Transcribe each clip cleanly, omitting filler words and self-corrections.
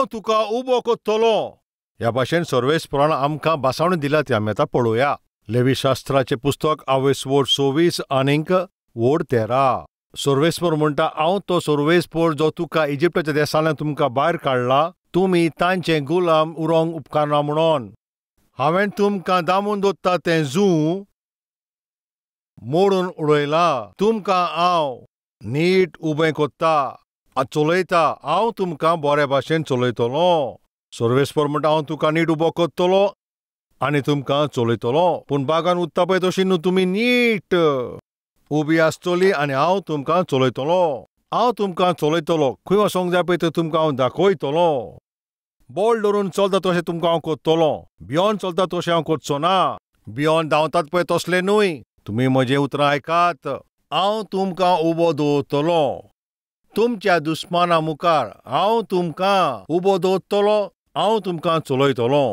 तुका उबो कोत्तलो. ह्या भाशेन सर्वेस्परान आमकां भासावणी दिल्या ती आमी आतां पळोवया. लेवीशास्त्राचें पुस्तक आवयस वोड 26 आनीक वोड 13. सर्वेस्पर म्हणटा, हांव तो सर्वेस्पर जो तुका इजिप्ताच्या देसांतल्यान तुमकां भायर काडला, तुमी तांचे गुलाम उरोंक उपकारना म्हणून. हांवें तुमकां दामून दवरता तें जूं मोडून उडयलां. तुमकां हांव नीट उबें कोत्ता, चलयता. हांव तुमकां बरे भाशेन चलयतलो. सर्वेस्पर म्हणटा, हांव तुका नीट उबो कोत्तलो आनी तुमकां चलयतलो. पूण बागान उत्ता पळय तशी न्हू, तुमी नीट उबी आसतली आनी हांव तुमकां चलयतलो. हांव तुमकां चलयतलो. खंय वचोंक जाय पळय तें तुमकां हांव दाखयतलो. बोल धरून चलता तशें तुमकां हांव कोत्तलो. भियोन चलता तशें हांव कोत्चो ना. भियोन धांवतात पळय तसलें न्हय. तुमी म्हजें उतरां आयकात. हांव तुमकां उबो दवरतलो. तुमच्या दुस्माना मुखार हांव तुमकां उबो दवरतलो. हांव तुमकां चलयतलो.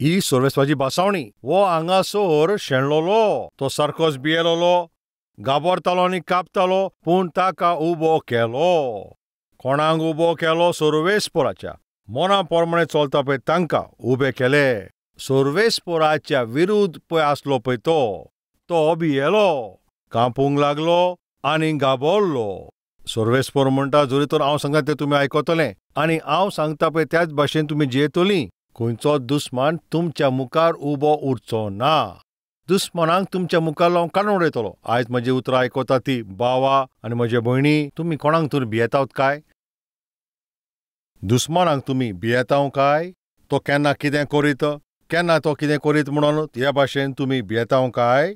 ही सर्वेस्पराची भासावणी. हो हांगासर शेणलोलो, तो सारकोच भियेलोलो, गाबरतालो आनी कापतालो, पूण ताका उबो केलो. कोणाक उबो केलो? सर्वेस्पराच्या मना प्रमाणे चलता पळय तांकां उबे केले. सर्वेस्पराच्या विरुद्ध पळय आसलो पळय तो भियेलो, कांपूंक लागलो आनी गाबरलो. सर्वेस्पर म्हणटा, जरी तर हांव सांगता तें तुमी आयकतलें आनी हांव सांगता पळय त्याच भाशेन तुमी जियेतलीं. खंयचो दुस्मान तुमच्या मुखार उबो उरचो ना. दुस्मनांक तुमच्या मुखार हांव काडून उडयतलो. आयज म्हजी उतरां आयकता ती बावा आनी म्हजे भयणी, तुमी कोणाक तर भियेतात काय? दुस्मनांक तुमी भियेताव काय? तो केन्ना कितें करीत, केन्ना तो कितें करीत म्हणून ह्या भाशेन तुमी भियेताव काय?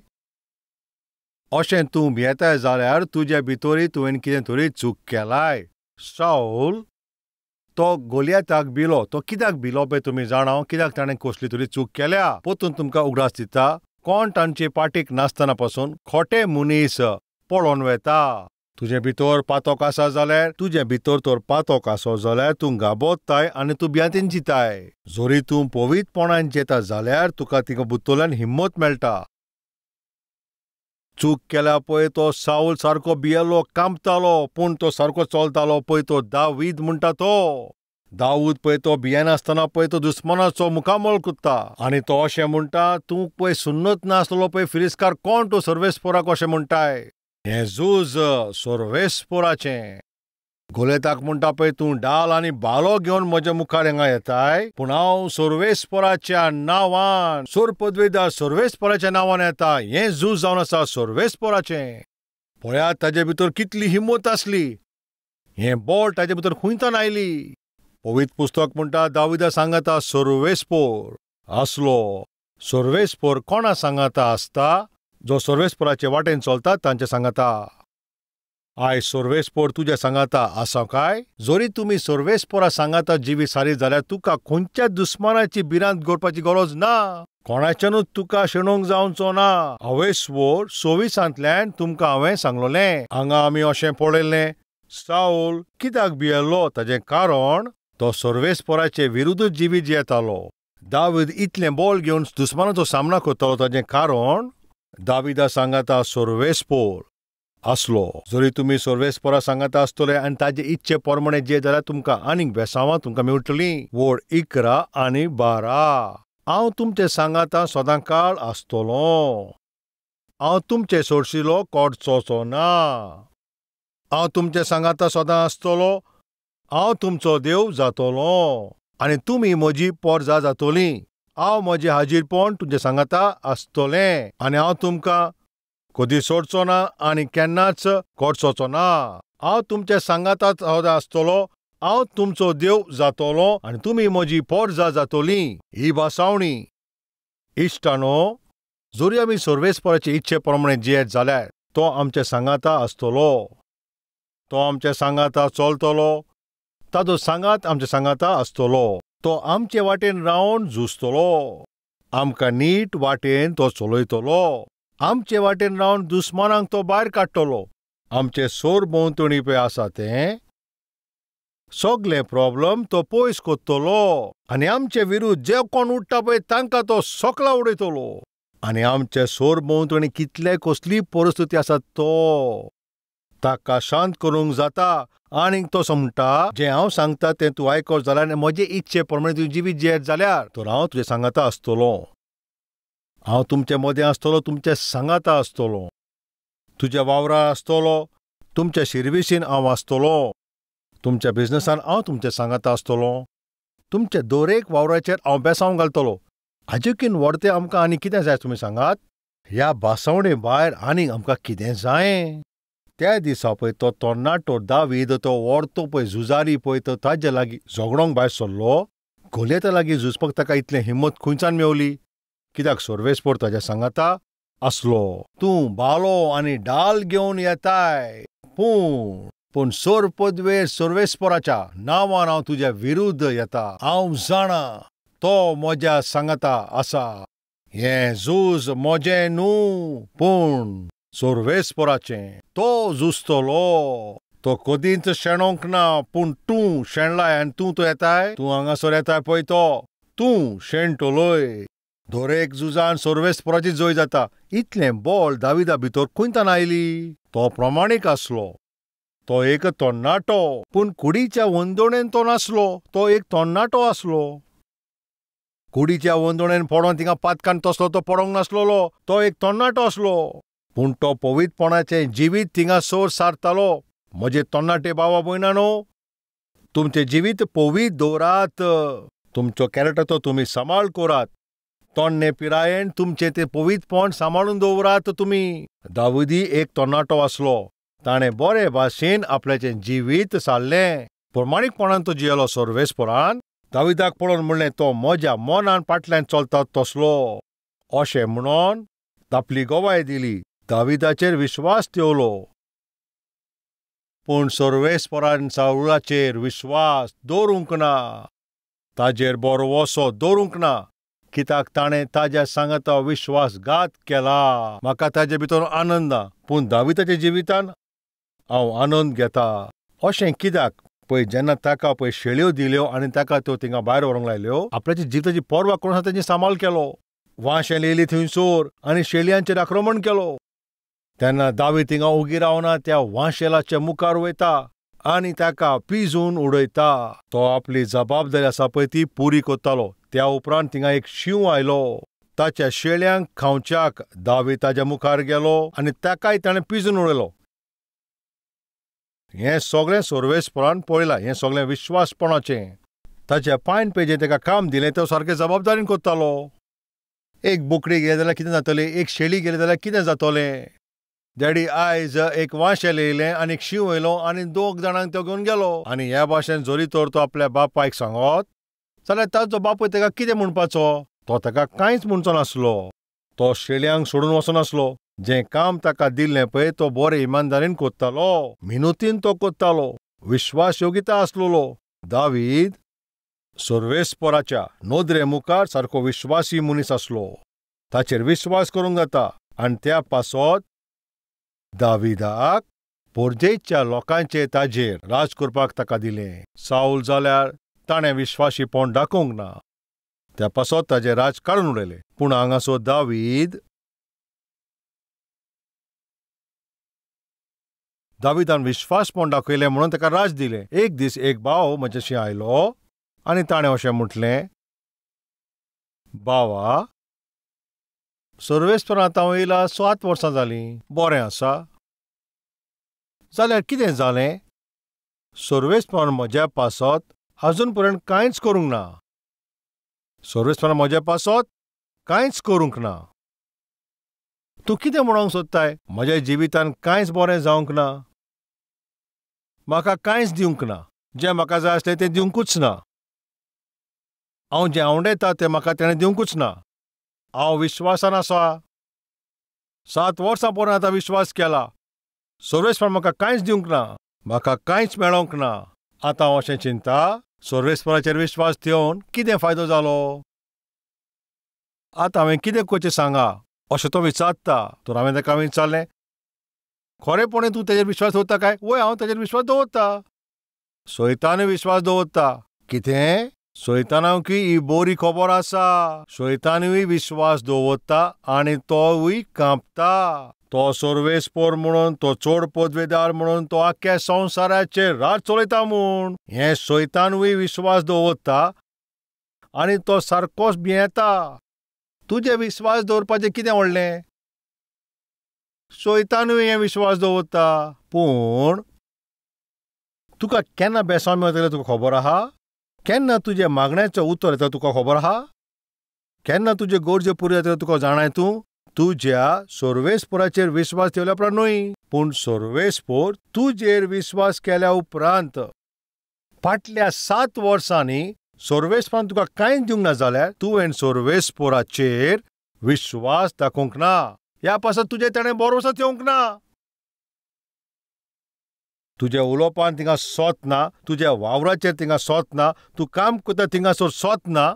अशें तूं भियेताय जाल्यार तुज्या भितरूय तुवें कितें तरी चूक केलाय. सावल तो गोलियाताक भिलो. तो कित्याक भिलो पळय तुमी जाणा? कित्याक ताणें कसली तरी चूक केल्या. पोतून तुमकां उगडास दिता, कोण तांचे पाटीक नासतना पासून खोटे मनीस पळोवन वेता. तुजे भितर पातोक आसा जाल्यार, तुजे भितर तर पातोक आसो जाल्यार तूं गाबोताय आनी तूं भियांतीन जिताय. जरी तूं पवित्रपणान जेता जाल्यार तुका तिका बुत्तोल्यान हिम्मत मेळटा. चूक केल्या पळय तो सावल सारको भियेलो, कांपतालो, पूण तो सारको चलतालो पळय तो दावीद म्हणटा तो. दाऊद पळय तो भियेनासतना पळय तो दुस्मनाचो मुखामळ कुत्ता आनी तो अशें म्हणटा, तूं पळय सुन्नत नासलो पळय फिरिस्कार कोण तूं सर्वेस्पराक अशें म्हणटाय. हें झूज सर्वेस्पराचें. गोलेताक म्हणटा पळय, तूं डाल आनी भालो घेवन म्हज्या मुखार हांगा येताय, पूण हांव सर्वेस्पराच्या नांवान, सोरपदवेदार सर्वेस्पराच्या नांवान येता. हें झूज जावन आसा सर्वेस्पराचें. पळयात ताजे भितर कितली हिम्मत आसली. हें बोल ताजे भितर खुंयतान आयली. पवित्र पुस्तक म्हणटा, दाविदा सांगाता सर्वेस्पर आसलो. सर्वेस्पर कोणा सांगाता आसता? जो सर्वेस्पराचे वाटेन चलता तांचे सांगाता. आयज सर्वेस्पर तुज्या सांगाता आसा काय? जरी तुमी सर्वेस्परा सांगाता जिवी सारी जाल्यार तुका खंयच्या दुस्मानाची भिरांत करपाची गरज ना. कोणाच्यानूच तुका शेणोवंक जावचो ना. हांवें 26 तुमकां हांवें सांगलोलें. हांगा आमी अशें पळयलें, सावल कित्याक भियेलो? ताजें कारण तो सर्वेस्पराचे विरुद्ध जिवी जियेतालो. दावीद इतलें बोल घेवन दुस्मानाचो सामना करतालो, ताजें कारण दाविदा सांगाता सर्वेस्पर आसलो. जरी तुमी सर्वेस्परा सांगाता आसतले आनी ताजे इच्छे प्रमाणे जे जाल्यार तुमकां आनीक बेसांवां तुमकां मेळटलीं. वोड 11 आनी 12. हांव तुमचे सांगाता सदां काळ आसतलो. हांव तुमचे सोरशिलो कोडचोचो ना. हांव तुमचे सांगाता सदां आसतलो. हांव तुमचो देव जातलो आनी तुमी म्हजी पोरजा जातोली. हांव म्हजें हाजीरपण तुमचे सांगाता आसतलें आनी हांव तुमकां कदी सोडचो ना आनी केन्नाच कोडचोचो ना. हांव तुमचे सांगाता सदां आसतलो. हांव तुमचो देव जातलो आनी तुमी म्हजी पोरजा जातोली. ही भासावणी. इश्टानो, जरी आमी सर्वेस्पराचे इच्छे प्रमाणे जियेत जाल्यार तो आमचे सांगाता आसतलो. तो आमचे सांगाता चलतलो. ताजो सांगात आमचे सांगाता आसतलो. तो आमचे वाटेन रावन झुजतलो. आमकां नीट वाटेन तो चलयतलो. आमचे वाटेन रावन दुस्मानांक तो भायर काडटलो. आमचे सोर भोंवतणी पळय आसा तें सगळे प्रॉब्लम तो पयस कोत्तलो आनी आमचे विरुद्ध जे कोण उठ्ठा पळय तांकां तो सकला उडयतलो. आनी आमचे सोर भोंवतणी कितले कसली परिस्थिती आसा तो ताका शांत करूंक जाता. आनीक तो म्हणटा, जें हांव सांगता तें तूं आयकत जाल्यार आनी म्हजे इच्छे प्रमाणे तूं जिवीत जियेत जाल्यार तर हांव तुजे सांगाता आसतलो. हांव तुमचे मदें आसतलो, तुमचे सांगाता आसतलो, तुज्या वावरा आसतलो, तुमच्या शिर्विसीन हांव आसतलो, तुमच्या बिजनसान हांव तुमचे सांगाता आसतलो, तुमच्या दरेक वावराचेर हांव बेसांव घालतलो. हाजेकीन व्हडतें आमकां आनी कितें जाय तुमी सांगात? ह्या भासावणे भायर आनीक आमकां कितें जाय? त्या दिसा पळय तो तरणाटो दावीद, तो व्हडतो पळय झुजारी पळय, तो ताजे लागीं झगडोंक भायर सरलो. गोलियता लागीं झुजपाक ताका इतलें हिम्मत खंयच्यान मेवली? कित्याक सर्वेस्पर ताज्या सांगाता आसलो. तूं बालो आनी डाल घेवन येताय, पूण पूण सोर पदवेर सर्वेस्पराच्या नांवान हांव तुज्या विरुद्ध येता. हांव जाणा तो म्हज्या सांगाता आसा. हें झूज म्हजें न्हू, पूण सर्वेस्पराचें. तो झुजतलो. तो कदींच शेणोंक ना, पूण तूं शेणलाय आनी तूं तो येताय, तूं हांगासर येताय पळय तो, तूं शेणटलोय. दरेक झुजान सर्वेस्पराची जय जाता. इतलें बळ दाविदा भितर खंयच्यान आयली? तो प्रमाणीक आसलो. तो एक तरणाटो, पूण कुडीच्या वंदोणेन तो नासलो. तो एक तरणाटो आसलो. कुडीच्या वंदोणेन पडोन थिंगा पातकान तसलो तो पडोंक नासलोलो. तो एक तरणाटो आसलो, पूण तो पवित्रपणाचें जिवीत थिंगा सोर सारतालो. म्हजे तरणाटे बाबा भयणानो, तुमचें जिवीत पवित्र दवरात. तुमचो कॅरेक्टर तो तुमी सांबाळ करात. तरणे पिरायेन तुमचें तें पवित्रपण सांबाळून दवरात तुमी. दाविदी एक तरणाटो आसलो. ताणें बरे भाशेन आपल्याचें जिवीत सारलें. प्रमाणीकपणान तो जियेलो. सर्वेस्परान दाविदाक पळोवन म्हणलें, तो म्हज्या मनान फाटल्यान चलता तसलो. अशें म्हणून आपली गवाय दिली. दाविदाचेर विश्वास ठेवलो, पूण सर्वेस्परान सावळाचेर विश्वास दवरूंक ना, ताजेर बरवसो दवरूंक ना, कित्याक ताणें ताज्या सांगाता विश्वासघात केला. म्हाका ताजे भितर आनंद ना, पूण दाविदाच्या जिवितान हांव आनंद घेता. अशें कित्याक? पळय जेन्ना ताका पळय शेळयो दिल्यो आनी ताका त्यो थिंगा भायर व्हरूंक लायल्यो, आपल्याच्या जिविताची पर्वा करून तांची सांबाळ केलो. वांशें येयली थंयसर आनी शेळयांचेर आक्रमण केलो. तेन्ना दावीद थिंगा उगी रावना, त्या वांशेलाच्या मुखार वयता आनी ताका पिजून उडयता. तो आपली जबाबदारी आसा पळय ती पुरी करतालो. त्या उपरांत थिंगा एक शींव आयलो. ताच्या शेळयांक खावच्याक दावीद ताज्या मुखार गेलो आनी ताकाय ताणें पिजून उडयलो. हें सगळें सर्वेस्परान पळयलां. हें सगळें विश्वासपणाचें. ताच्या पांयन पळय जें ताका काम दिलें तो सारकें जबाबदारीन करतालो. एक बोकडी गेली जाल्यार कितें जातलें, एक शेळी गेली जाल्यार कितें जातलें? डॅडी आयज एक वांशेल येयलें आनी एक शींव येयलो आनी दोग जाणांक तो घेवन गेलो. आनी ह्या भाशेन जरी तर तो आपल्या बापायक सांगत जाल्यार ताचो बापूय ताका कितें म्हणपाचो? तो ताका कांयच म्हणचो नासलो. तो शेळयांक सोडून वचनासलो. जें काम ताका दिल्लें पळय तो बरे इमानदारीन करतालो, मिनतीन तो करतालो, विश्वासयोगिता आसलेलो. दावीद सर्वेस्पराच्या नदरे मुखार सारको विश्वासी मनीस आसलो. ताचेर विश्वास करूंक जाता. आनी त्या पासत दाविदाक पोरजेच्या लोकांचे ताजेर राज करपाक ताका दिलें. साऊल जाल्यार ताणें विश्वासीपण दाखोवंक ना, त्या पासत ताजें राज काडून उडयलें. पूण हांगासो दावीद दाविदान विश्वासपण दाखयलें म्हणून ताका राज दिलें. एक दीस एक भाव म्हज्याशी आयलो आनी ताणें अशें म्हटलें, बावा, सर्वेस्परान आतां वयला 7 वर्सां जालीं, बरें आसा. जाल्यार कितें जालें? सर्वेस्परान म्हज्या पासत आजून पर्यंत कांयच करूंक ना. सर्वेस्परान म्हज्या पासत कांयच करूंक ना. तूं कितें म्हणूंक सोदताय? म्हज्या जिवितान कांयच बरें जावंक ना, म्हाका कांयच दिवंक ना, जें म्हाका जाय आसलें तें दिवंकूच ना, हांव जें आवडयता तें म्हाका तेणें दिवंकूच ना. हांव विश्वासान आसा. 7 वर्सां पर्यंत आतां विश्वास केला, सर्वेस्परान म्हाका कांयच दिवंक ना, म्हाका कांयच मेळोंक ना. आतां हांव अशें चिंता, सर्वेस्पराचेर विश्वास ठेवन कितें फायदो जालो? आतां हांवें कितें करचें सांगा, अशें तो विचारता. तर हांवें ताका विचारलें, खरेपणी तूं ताजेर विश्वास दवरता काय? वय, हांव ताजेर विश्वास दवरता. सैतानूय विश्वास दवरता. कितें? सैतानाकूय ही बरी खबर आसा. सैतानूय विश्वास दवरता आनी तोवूय कांपता. तो सर्वेस्पोर म्हणून, तो चोड पदवेदार म्हणून, तो आख्ख्या संवसाराचेर राज चलयता म्हूण हें सैतानूय विश्वास दवरता आनी तो सारकोच भियेता. तुजें विश्वास दवरपाचें कितें व्हडलें? सैतानूय हें विश्वास दवरता. पूण तुका केन्ना बेसांव मेळटलें तुका खबर आहा? केन्ना तुज्या मागण्याचो उतर येता तुका खबर आहा? केन्ना तुजे गरजे पुरो जातले तुका जाणाय तूं? तुज्या सर्वेस्पोराचेर विश्वास ठेवल्या उपरांत न्हय, पूण सर्वेस्पोर तुजेर विश्वास केल्या उपरांत. फाटल्या 7 वर्सांनी सर्वेस्पोरान तुका कांयच दिवंक ना जाल्यार तुवें सर्वेस्पोराचेर विश्वास दाखोवंक ना. ह्या पासत तुजें ताणें भरोसो ठेवंक ना. तुज्या उलोवपान थिंगा सोत ना, तुज्या वावराचेर थिंगा सोत ना, तूं काम करता थिंगासर सोत ना.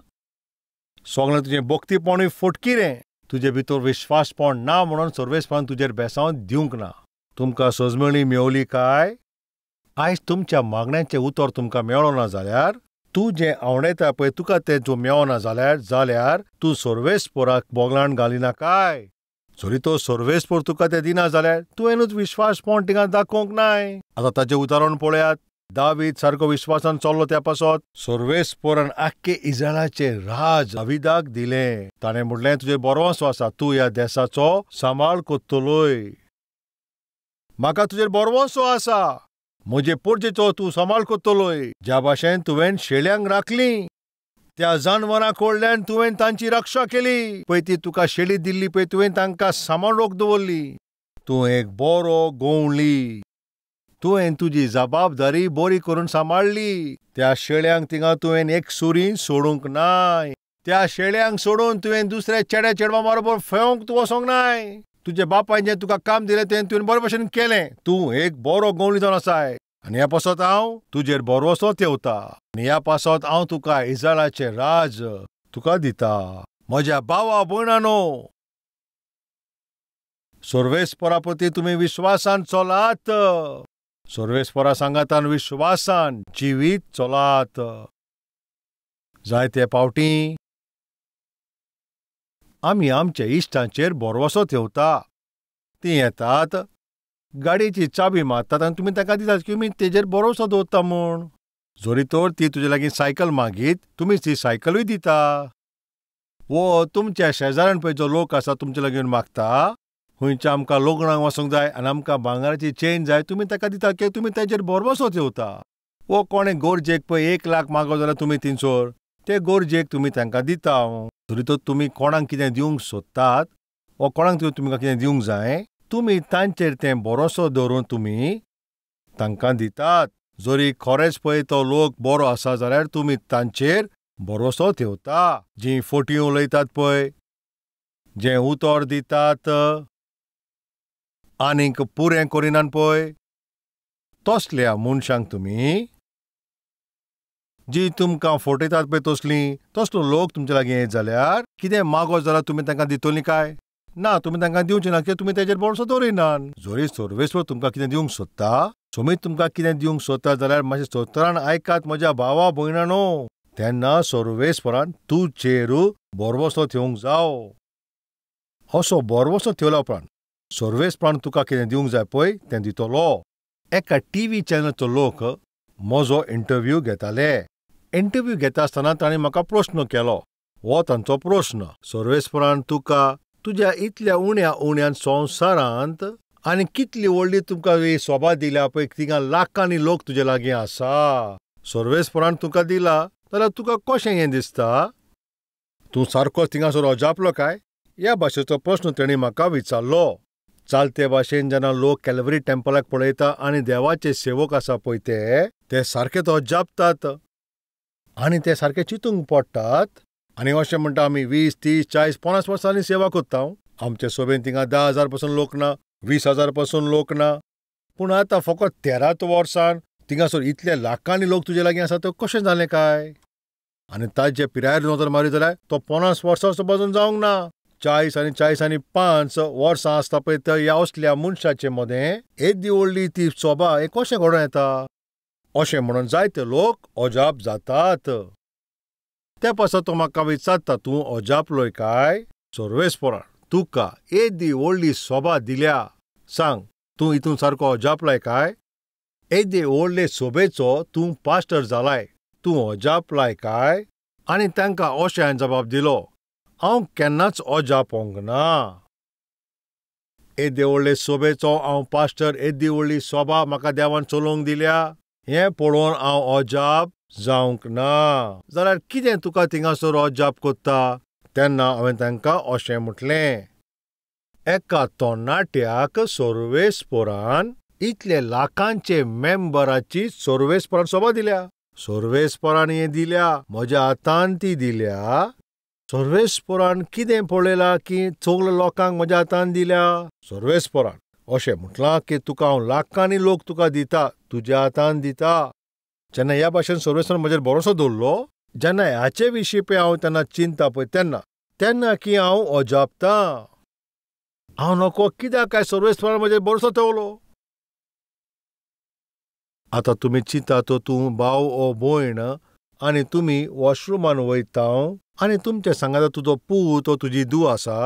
सगळें तुजें भक्तीपणूय फटकिरें. तुजे भितर विश्वासपण ना म्हणून सर्वेस्परान तुजेर बेसांव दिवंक ना. तुमकां सजमणी मेवली काय? आयज तुमच्या मागण्यांचें उतर तुमकां मेळना ना जाल्यार, तूं जें आवडयता पळय तुका तें तूं मेळना जाल्यार, जाल्यार तूं सर्वेस्पोराक बोगलाण घालिना काय? जरी तो सर्वेस्पोर तुका तें दिना जाल्यार तुवेंनूच विश्वासपण थिंगा दाखोवंक नाय. आतां ताचें उदाहरण पळयात. दावीद सारको विश्वासान चल्लो त्या पासत सर्वेस्पोरान आख्खे इस्रायलाचें राज दावीदाक दिलें. ताणें म्हणलें, तुजेर बरोवंसो आसा, तूं ह्या देसाचो सांबाळ करतलोय. म्हाका तुजेर बरोवंसो आसा, म्हजे पोरजेचो तूं सांबाळ करतलोय. ज्या भाशेन तुवें शेळ्यांक राखली, त्या जानवरां कडल्यान तुवें तांची रक्षा केली. पळय ती तुका शेळी दिल्ली पळय तुवें तांकां सांबाळ रोख दवरली. तूं एक बरो गोवली, तुवें तुजी जबाबदारी बरी करून सांबाळ्ळी. त्या शेळ्यांक थिंगा तुवें एक सुरी सोडूंक नाय. त्या शेळ्यांक सोडून तुवें दुसऱ्या चेड्या चेडवां बरोबर फेवंक तूं वचोंक नाय. तुज्या बापायन जें तुका काम दिलें तें तुवें बरे भशेन केलें. तूं एक बरो गोवली जावन आसाय आनी ह्या पासत हांव तुजेर भरवसो ठेवता आनी ह्या पासत हांव तुका इस्रायलाचें राज तुका दिता. म्हज्या भावा भयणांनो, सर्वेस्परा प्रती तुमी विश्वासान चलात. सर्वेस्परा सांगातान विश्वासान जिवीत चलात. जायते पावटी आमी आमच्या इश्टांचेर भरवसो ठेवता. तीं येतात, गाडयेची चाबी मारतात आनी तुमी ताका दितात की तुमी तेजेर भरवसो दवरता म्हूण. जरी तर ती तुजे लागीं सायकल मागीत, तुमी ती सायकलूय दिता. वो तुमच्या शेजाऱ्यान पळय जो लोक आसा तुमचे लागीं मागता, खंयच्या आमकां लग्नाक वचूंक जाय आनी आमकां भांगराची चेन जाय, तुमी ताका दिता की तुमी ताजेर भरवसो ठेवता. वो कोणें गरजेक पळय 1 लाख मागो जाल्यार तुमी थिंगसर ते गरजेक तुमी तांकां दिता. जरी तर तुमी कोणाक कितें दिवंक सोदतात वो कोणाक तुमकां कितें दिवंक जाय, तुमी तांचेर तें भरोसो दवरून तुमी तांकां दितात. जरी खरेंच पळय तो लोक बरो आसा जाल्यार तुमी तांचेर भरोसो ठेवता. जीं फटी उलयतात पळय, जें उतर दितात आनीक पुरें करिनात पळय, तसल्या मनशांक तुमी जी तुमकां फटयतात पळय तसलीं, तसलो लोक तुमचे लागीं येत जाल्यार कितें मागो जाल्यार तुमी तांकां दितलीं काय? ना, तुमी तांकां दिवचें ना कित्याक तुमी तेजेर भरवसो दवरिनात. जरी सर्वेस्पर तुमकां कितें दिवंक सोदता, सोमीत तुमकां कितें दिवंक सोदता जाल्यार मातशें सोतरान आयकात म्हज्या भावा भयणांनो. तेन्ना सर्वेस्परान तुजेर भरवसो ठेवंक जावो. असो भरवसो ठेवल्या उपरांत सर्वेस्परान तुका कितें दिवंक जाय पळय तें दितलो. एका टीव्ही चॅनलचो लोक म्हजो इंटरव्यू घेताले. इंटरव्यू घेता आसतना ताणें म्हाका प्रस्न केलो. हो तांचो प्रस्न, सर्वेस्परान तुका तुज्या इतल्या उण्या उण्यान संवसारांत आनी कितली व्हडली तुमकां ही सोबा दिल्या पळय, थिंगा लाखांनी लोक तुजे लागीं आसा, सर्वेस्परान तुका दिला जाल्यार तुका कशें हें दिसता? तूं सारको थिंगासर अजापलो काय? ह्या भाशेचो प्रस्न तेणी म्हाका विचारलो. चालते भाशेन जेन्ना लोक कॅलवरी टेम्पलाक पळयता आनी देवाचे सेवक आसा पळय ते सारके तो अजापतात आनी ते सारके चिंतूंक पडटात. आनी अशें म्हणटा, आमी 20, 30, 40, 50 वर्सांनी सेवा करता. आमचे सोबेन थिंगा 10,000 पासून लोक ना, 20,000 पासून लोक ना, पूण आतां फकत 13 वर्सान थिंगासर इतले लाखांनी लोक तुजे लागीं आसा, तो कशें जालें काय? आनी ताजे पिरायेर नदर मारी जाल्यार तो 50 वर्सांचो पासून जावंक ना. 40 आनी 40 आनी 5 वर्सां आसता पळय त्या ह्या असल्या मनशाचे मदें येदी व्हडली ती सोबा हें कशें घडोवन येता? अशें म्हणून जायते लोक अजाप जातात. ते पासत तो म्हाका विचारता, तूं अजापलोय काय? सर्वेस्परान तुका येदी व्हडली सोबा दिल्या, सांग तूं हितून सारको अजापलाय काय? येदे व्हडले सोबेचो तूं पास्टर जालाय, तूं अजापलाय काय? आनी तांकां अशें हांवें जबाब दिलो, हांव केन्नाच अजापोंक ना. येदे व्हडले सोबेचो हांव पास्टर, येदी व्हडली सोबा म्हाका देवान चलोवंक दिल्या, हें पळोवन हांव अजाप जावंक ना. जाल्यार कितें तुका थिंगासर अजाप कोत्ता? तेन्ना हांवें तांकां अशें म्हटलें, एका तरणाट्याक सर्वेस्पोरान इतले लाखांचे मेंबराची सर्वेस्पोरान सोबा दिल्या, सर्वेस्पोरान हें दिल्या, म्हज्या हातान ती दिल्या. सर्वेस्पोरान कितें पळयलां की सगल्या लोकांक म्हज्या हातान दिल्या? सर्वेस्पोरान अशें म्हटलां की तुका हांव लाखांनी लोक तुका दिता, तुज्या हातान दिता. जेन्ना ह्या भाशेन सर्वेस्पोरान म्हजेर भरोसो दवरलो, जेन्ना हाचे विशीं पळय हांव तेन्ना चिंता पळय तेन्ना तेन्ना की हांव अजापतां. हांव नको कित्याक काय सर्वेस्पोरान म्हजेर भरोसो दवरलो? आतां तुमी चिंता तो तूं भाव ओ भयण आनी तुमी वॉशरुमान वयता आनी तुमच्या सांगाता तुजो पूत ओ तुजी धूव आसा,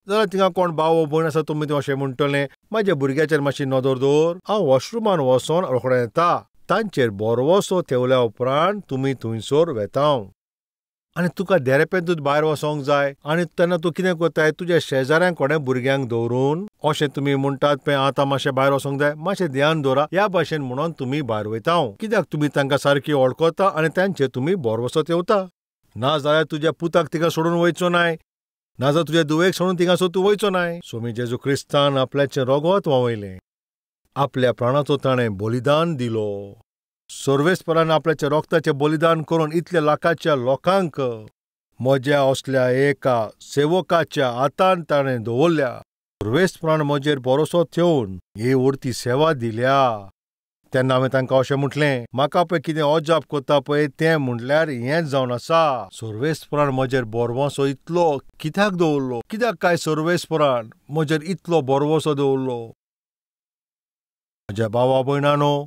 जाल्यार थिंगा कोण भाव ओ भयण आसा, तुमी अशें म्हणटलें, म्हाज्या भुरग्याचेर मातशी नदर दवर, हांव वॉशरुमान वचोन रोखडें येता. तांचेर भरवसो ठेवल्या उपरांत तुमी थंयसर वेता आनी तुका देरेपेंतूच भायर वचोंक जाय. आनी तेन्ना तूं कितें करताय, तुज्या शेजाऱ्यां कडेन भुरग्यांक दवरून अशें तुमी म्हणटात पळय, आतां मातशें भायर वचोंक जाय, मातशें ध्यान दवरा ह्या भाशेन म्हणून तुमी भायर वयता. कित्याक तुमी तांकां सारकी वळखता आनी तांचेर तुमी भरवसो ठेवता. ना जाल्यार तुज्या पुताक तिका सोडून वयचो नाय, ना जाल्यार तुज्या धुवेक सोडून थिंगासर तूं वयचो नाय. स्वामी जेजू क्रिस्तान आपल्याचें रगत व्हांवयलें, आपल्या प्राणाचो ताणें बलिदान दिलो. सर्वेस्परान आपल्याच्या रोगताचें बलिदान करून इतल्या लाखाच्या लोकांक म्हज्या असल्या एका सेवकाच्या हातान ताणें दवरल्या. सर्वेस्परान म्हजेर भरोसो ठेवन ही उरती सेवा दिल्या. तेन्ना हांवें तांकां अशें म्हटलें, म्हाका पळय कितें अजाप करता पळय तें म्हटल्यार हेंच जावन आसा. सर्वेस्परान म्हजेर भरवंसो इतलो कित्याक दवरलो? कित्याक काय सर्वेस्परान म्हजेर इतलो भरवंसो दवरलो? म्हज्या भावा भयणानो,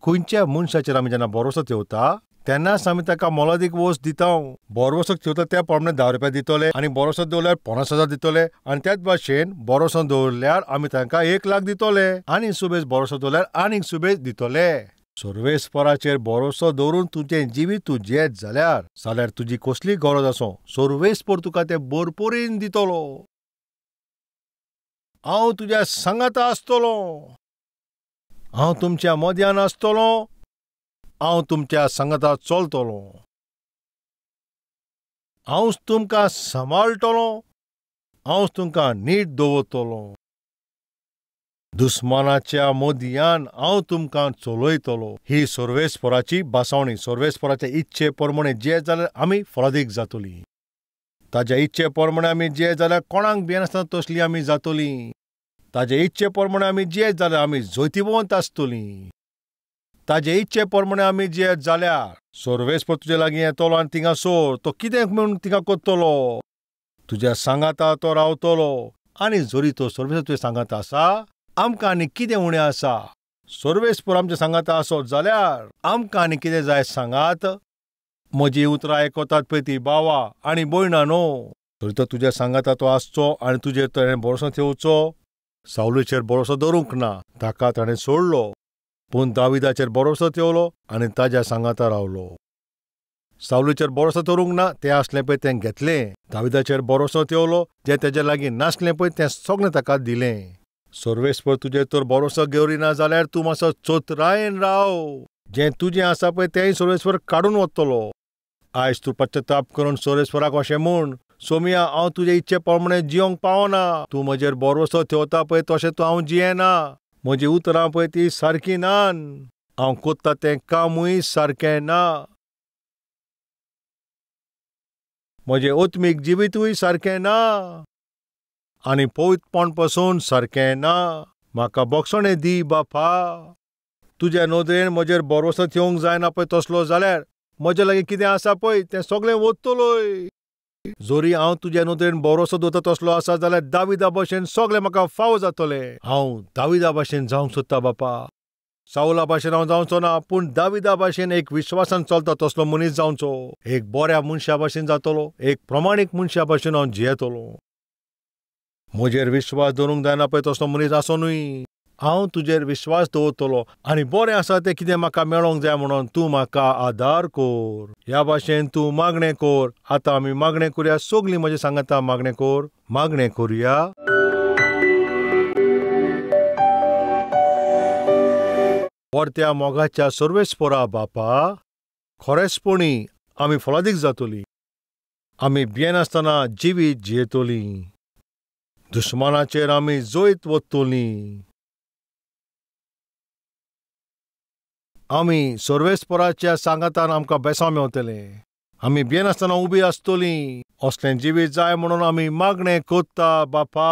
खंयच्या मनशाचेर आमी जेन्ना भरवसो ठेवता तेन्नाच आमी ताका मोलादीक वस्त दिता. भरवसो ठेवता त्या प्रमाणे 10 रुपया दितले आनी भरवसो दवरल्यार 50,000 दितले आनी त्याच भाशेन भरवसो दवरल्यार आमी तांकां 1 लाख दितले आनी सुबेज भरवसो दवरल्यार आनीक सुबेज दितले. सर्वेस्पराचेर भरवसो दवरून तुजें जिवीत तूं जियेत जाल्यार जाल्यार तुजी कसली गरज आसूं, सर्वेस्पर तुका तें भरपुरीन दितलो. हांव तुज्या सांगाता आसतलो, हांव तुमच्या मद्यान आसतलो, हांव तुमच्या सांगाता चलतलो, हांवच तुमकां सांबाळटलो, हांवच तुमकां नीट दवरतलो. दुस्मानाच्या मदयान हांव तुमकां चलयतलो. ही सर्वेस्पराची भासावणी. सर्वेस्पराच्या इच्छे प्रमाणे जियेत जाल्यार आमी फळादीक जातली. ताज्या इच्छे प्रमाणे आमी जियेत जाल्यार कोणाक भियेनासतना तसली आमी जातली. ताजे इच्छे प्रमाणे आमी जियेत जाल्यार आमी जैतिवंत आसतली. ताजे इच्छे प्रमाणे आमी जियेत जाल्यार सर्वेस्पर तुजे लागीं येतलो आनी थिंगासर तो कितें म्हणून थिंगा करतलो, तुज्या सांगाता तो रावतलो. आनी जरी तो सर्वेस्पर तुज्या सांगाता आसा, आमकां आनी कितें उणें आसा? सर्वेस्पर आमच्या सांगाता आसत जाल्यार आमकां आनी कितें जाय सांगात? म्हजी उतरां आयकतात पळय ती भावा आनी भयणां न्हू, जरी तो तुज्या सांगाता तो आसचो आनी तुजेर ताणें भरवसो ठेवचो. सावलीचेर भरवसो दवरूंक ना, ताका ताणें सोडलो, पूण दाविदाचेर भरवसो ठेवलो आनी ताज्या सांगाता रावलो. सावलीचेर भरवसो दवरूंक ना, तें आसलें पळय तें घेतलें. दाविदाचेर भरवसो ठेवलो, जें तेज्या लागीं नासलें पळय तें सगळें ताका दिलें. सर्वेस्पर तुजेर तर भरवसो घेवरिना जाल्यार तूं मातसो चतुरायेन राव. जें तुजें आसा पळय तेंय सर्वेस्पर काडून वतलो. आयज तूं पश्चाताप करून सर्वेस्पराक अशें म्हूण, सोमिया, हांव तुजे इच्छे प्रमाणे जियोंक पावना, तूं म्हजेर भरवसो ठेवता पळय तशें तूं हांव जियेना, म्हजी उतरां पळय ती सारकी नान, हांव करता तें कामूय सारकें ना, म्हजें आत्मीक जिवितूय सारकें ना आनी पवित्रपण पसून सारकें ना, म्हाका बक्षणें दी बापा. तुज्या नदरेन म्हजेर भरवसो ठेवंक जायना पळय तसलो जाल्यार म्हज्या लागीं कितें आसा पळय तें सगळें वतलोय. जरी हांव तुज्या नदरेन भरवसो दवरता तसलो आसा जाल्यार दाविदा भशेन सगळें म्हाका फावो जातलें. हांव दाविदा भशेन जावंक सोदता बापा. सावला भाशेन हांव जावचो ना, पूण दाविदा भाशेन एक विश्वासान चलता तसलो मनीस जावचो, एक बऱ्या मनशा भाशेन जातलो, एक प्रमाणीक मनशा भाशेन हांव जियेतलो. म्हजेर विश्वास दवरूंक जायना पळय तसलो मनीस आसो न्हय. हांव तुजेर विश्वास दवरतलो आनी बरें आसा तें कितें म्हाका मेळोंक जाय म्हणून तूं म्हाका आदार कोर. ह्या भाशेन तूं मागणें कोर. आतां आमी मागणें करुया. सगळीं म्हजें सांगता मागणें कोर. मागणें करुया. परत्या मोगाच्या सर्वेस्पोरा बापा, खरेंचपणी आमी फलादीक जातली. आमी भियेनासतना जिवीत जियेतली. दुस्मानाचेर आमी जैत वतली. आमी सर्वेस्पोराच्या सांगातान आमकां बेसांव मेवतलें. आमी भियेनासतना उबी आसतली. असलें जिवीत जाय म्हणून आमी मागणें कोत्ता बापा.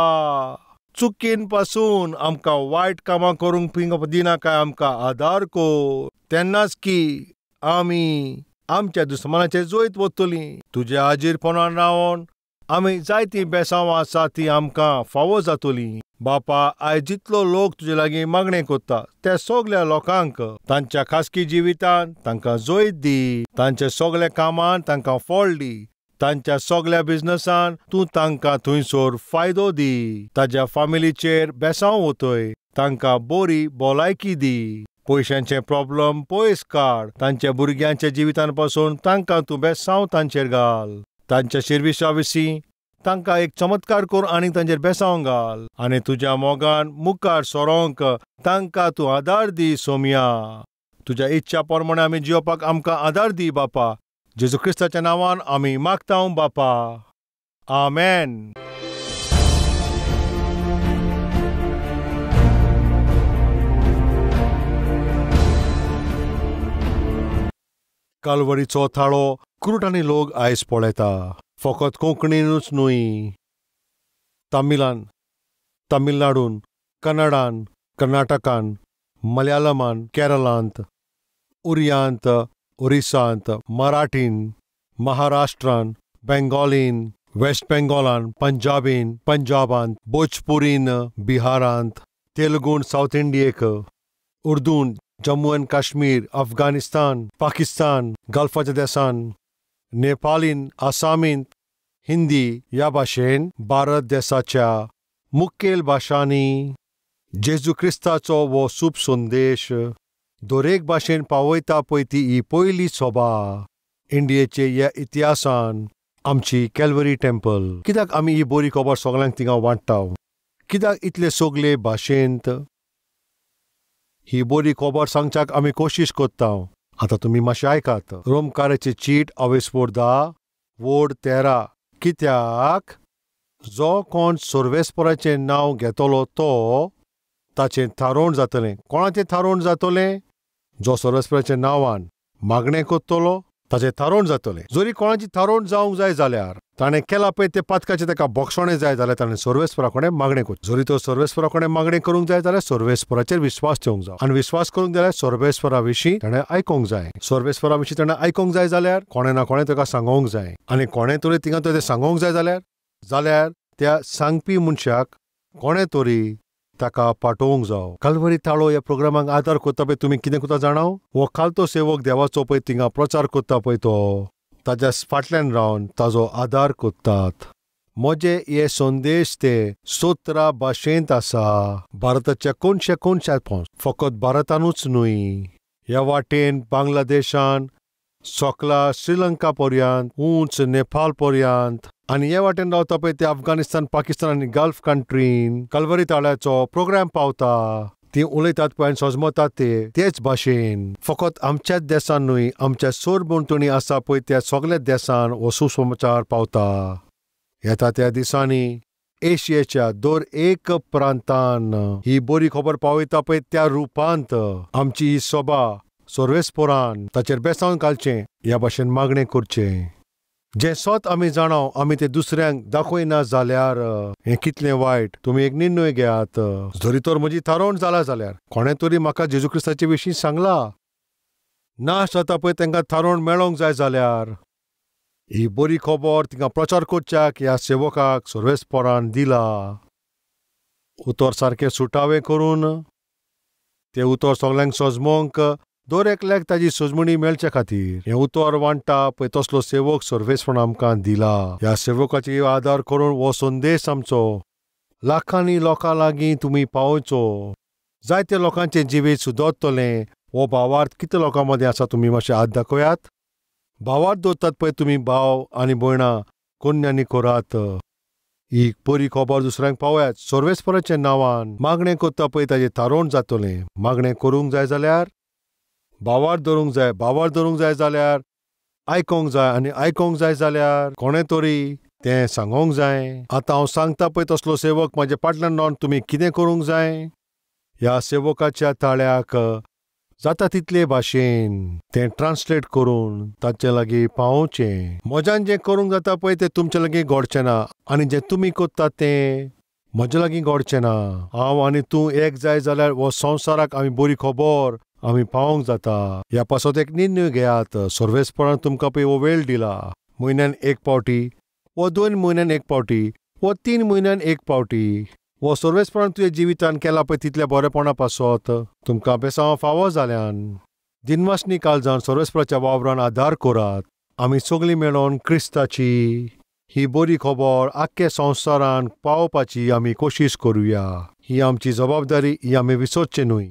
चुकीन पासून आमकां वायट कामां करूंक दिनाकाय, आमकां आदार कोर. तेन्नाच की आमी आमच्या दुस्मानाचेर जैत वतली. तुज्या हाजीरपणान रावन आमी जायतीं बेसांवां आसा तीं आमकां फावो जातलीं. बापा, आयज जितलो लोक तुजे लागीं मागणें कोत्ता त्या सगल्या लोकांक तांच्या खासगी जिवितांत तांकां जैत दी. तांच्या सगल्या कामान तांकां फळ दी. तांच्या सगल्या बिजनसान तूं तांकां थंयसर फायदो दी. ताज्या फामिलीचेर बेसांव वतय. तांकां बरी भलायकी दी. पयशांचे प्रॉब्लम पयस काड. तांच्या भुरग्यांच्या जिवितान पासून तांकां तूं बेसांव तांचेर घाल. तांच्या शिरविसा विशीं तांकां एक चमत्कार कर आनी तांचेर बेसांव घाल. आनी तुज्या मोगान मुखार सरोंक तांकां तूं आदार दी सोमया. तुज्या इच्छा प्रमाणे आमी जियोपाक आमकां आदार दी बापा. जेजू क्रिस्ताच्या नांवान आमी मागता बापा. आमेन. कालवरीचो थाळो कुरुटांनी लोक आयज पळयता. फकत कोंकणीनूच न्हय, तमिळान, तमिळनाडून, कन्नडान, कर्नाटकान, मलयाळमान, केरळांत, उरियांत, ओरिसांत, मराठीन, महाराष्ट्रान, बेंगॉलीन, वेस्ट बेंगॉलान, पंजाबीन, पंजाबांत, भोजपुरीन, बिहारांत, तेलुगून सावथ इंडियेक, उर्दून जम्मू एंड काश्मीर, अफगाणिस्तान, पाकिस्तान, गल्फाच्या देसान, नेपालीन, आसामीन, हिंदी ह्या भाशेन भारत देसाच्या मुखेल भाशांनी जेजू क्रिस्ताचो हो सूप संदेश दरेक भाशेन पावयता पळय ती ही पयली सभा इंडियेचे ह्या इतिहासान आमची कॅलवरी टेम्पल. कित्याक आमी ही बरी खबर सगळ्यांक थिंगा वांट्टा? कित्याक इतले सगळे भाशेंत ही बरी खबर सांगच्याक आमी कोशिश कोत्ता? आतां तुमी मातशें आयकात. रोमकाराची चीट अवेस्पोर 10 वोड 13. कित्याक जो कोण सर्वेस्पोराचें नांव घेतलो तो ताचें थारोवण जातलें. कोणाचें थारोवण जातलें? जो सर्वेस्पोराच्या नांवान मागणें कोत्तलो ताचें थारोवण जातलें. जरी कोणाची थारोवण जावंक जाय जाल्यार ताणें केलां पळय तें पातकाचें ताका बक्षणें जाय जाल्यार ताणें सर्वेस्पोरा कडेन मागणें करचें. जरी तो सर्वेस्पोरा कडेन मागणें करूंक जाय जाल्यार सर्वेस्पोराचेर विश्वास ठेवंक जाय. आनी विश्वास करूंक जाल्यार सर्वेस्पोरा विशीं ताणें आयकूंक जाय. सर्वेस्पोरा विशीं ताणें आयकूंक जाय जाल्यार कोणें ना कोणें ताका सांगोंक जाय. आनी कोणें तरी थिंगा तें सांगोंक जाय जाल्यार त्या सांगपी मनशाक कोणें तरी ताका पाठोवंक जावो. कालवरी थाळो ह्या प्रोग्रामाक आदार कोत्ता पळय तुमी कितें कोत्ता जाणाव? हो खालतो सेवक देवाचो पळय थिंगा प्रचार कोत्ता पळय तो ताज्या फाटल्यान रावन ताजो आदार कोत्तात. म्हजे हे संदेश ते 17 भाशेंत आसा. भारताच्या कोनशे कोनशात पोंच, फकत भारतानूच न्हय, ह्या वाटेन बांगलादेशान, सकला श्रीलंका पर्यंत, उंच नेपाळ पर्यंत, आनी हे वाटेन रावता पळय ते अफगाणिस्तान, पाकिस्तान आनी गल्फ कंट्रीन कलवरी ताळ्याचो प्रोग्राम पावता. ती उलयतात पळय आनी सजमतात ते तेच भाशेन. फकत आमच्याच देसान न्हय, आमच्या सरभोंवतणी आसा पळय त्या सगळ्या देसान हो सुसमाचार पावता. येता त्या दिसांनी एशियेच्या दर एक प्रांतान ही बरी खबर पावयता पळय त्या रुपांत आमची ही सभा सर्वेस्पोरान ताचेर बेसावन घालचें ह्या भाशेन मागणें करचें. जें सत आमी जाणाव आमी तें दुसऱ्यांक दाखयना जाल्यार हें कितलें वायट. तुमी एक निर्णय घेयात. जरी तर म्हजी थारोवण जाला जाल्यार कोणें तरी म्हाका जेजू क्रिस्ताचे विशीं सांगलां ना जाता पळय तांकां थारोवण मेळोंक जाय जाल्यार ही बरी खबर तिंगा प्रचार करच्याक ह्या सेवकाक सर्वेस्पोरान दिला. उतर सारकें सुटावें करून तें उतर सगल्यांक सजमोंक दर एकल्याक ताजी सजमणी मेळचे खातीर हें उतर वांट्टा पळय तसलो सेवक सर्वेस्पोरान आमकां दिला. ह्या सेवकाची आदार करून हो संदेश आमचो लाखांनी लोकां लागीं तुमी पावोवचो. जायते लोकांचें जिवीत सुदरतलें. हो भावार्थ कितले लोकां मदें आसा तुमी मातशें हात दाखयात. भावार्थ दवरतात पळय तुमी भाव आनी भयणां, कोन्यांनी करात. ही बरी खबर दुसऱ्यांक पावयात. सर्वेस्पराच्या नांवान मागणें करता पळय ताजें थारोवण जातलें. मागणें करूंक जाय जाल्यार भावार्थ धरूंक जाय, भावार्थ धरूंक जाय जाल्यार आयकोंक जाय, आनी आयकोंक जाय जाल्यार कोणें तरी तें सांगोंक जाय. आतां हांव सांगता पळय तसलो सेवक म्हाजे फाटल्यान रावन तुमी कितें करूंक जाय. ह्या सेवकाच्या ताळ्याक जाता तितले भाशेन तें ट्रान्सलेट करून ताचे लागीं पावोवचें. म्हज्यान जें करूंक जाता पळय तें तुमचे लागीं घडचें ना, आनी जें तुमी करतात तें म्हजे लागीं घडचें ना. हांव आनी तूं एक जाय जाल्यार हो संवसाराक आमी बरी खबर आमी पावोवंक जाता. ह्या पासत एक निर्णय घेयात. सर्वेस्परान तुमकां पळय हो वेळ दिला. म्हयन्यान एक पावटी वो 2 म्हयन्यान एक पावटी वो 3 म्हयन्यान एक पावटी वो सर्वेस्परान तुज्या जिवितान केला पळय तितल्या बरेपणा पासत तुमकां बेसांव फावो जाल्यान दिनवासनी काळजान सर्वेस्पराच्या वावरान आदार करात. आमी सगळीं मेळोन क्रिस्ताची ही बरी खबर आख्खे संवसारान पावोवपाची आमी कोशिश करुया. ही आमची जबाबदारी, ही आमी विसरचें न्हय.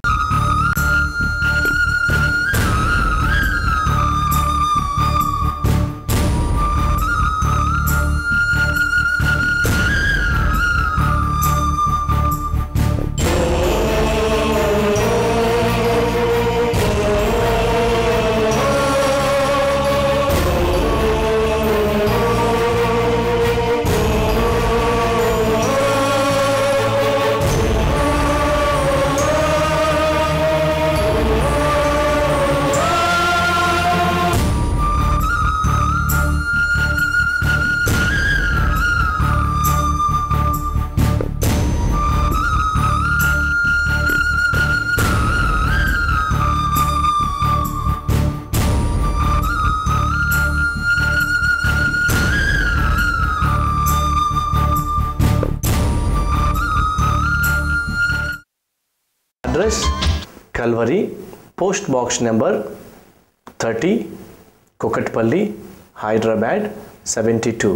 Address Calvary, post box number 30, Kukatpally, Hyderabad 72.